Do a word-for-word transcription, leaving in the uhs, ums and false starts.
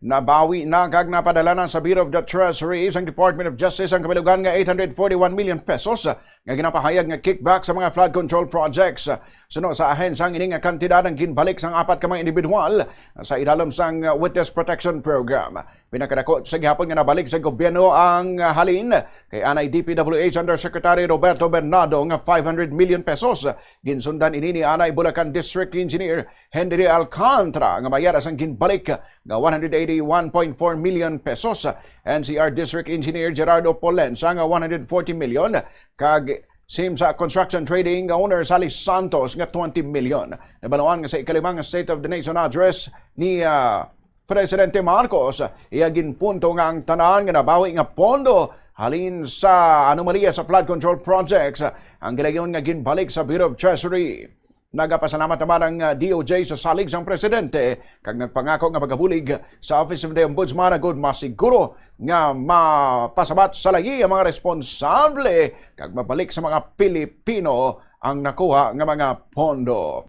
Nabawi na kag napadala na sa Bureau of the Treasury sang Department of Justice ang kabilugan nga eight hundred forty-one million pesos nga ginapahayag nga kickback sa mga flood control projects. Suno sa ahensya, ang ini nga kantidad ang ginbalik sang apat ka mga individual sa idalom sang Witness Protection Program. Pinakadako sa gihapon nga nabalik sa gobyerno ang halin kay anay D P W H Undersecretary Roberto Bernardo nga five hundred million pesos. Ginsundan ini ni anay Bulacan District Engineer Henry Alcantara nga mayara sang ginbalik nga one hundred eighty-one point four million pesos, N C R District Engineer Gerardo Polensa nga one hundred forty million, kag Simsa Construction Trading nga owner Sally Santos nga twenty million. Nabaluan nga sa ikalimang State of the Nation Address ni, ah, Presidente Marcos, iya ginpunto nga ang tanan nga nabawi nga pondo halin sa anomalya sa flood control projects ang gilayon nga ginbalik sa Bureau of Treasury. Nagapasalamat naman ang, ah, D O J sa salig sang presidente kag nagpangako nga magabulig sa Office of the Ombudsman agud masiguro nga mapasabat sa layi ang mga responsable kag mabalik sa mga Pilipino ang nakuha nga mga pondo.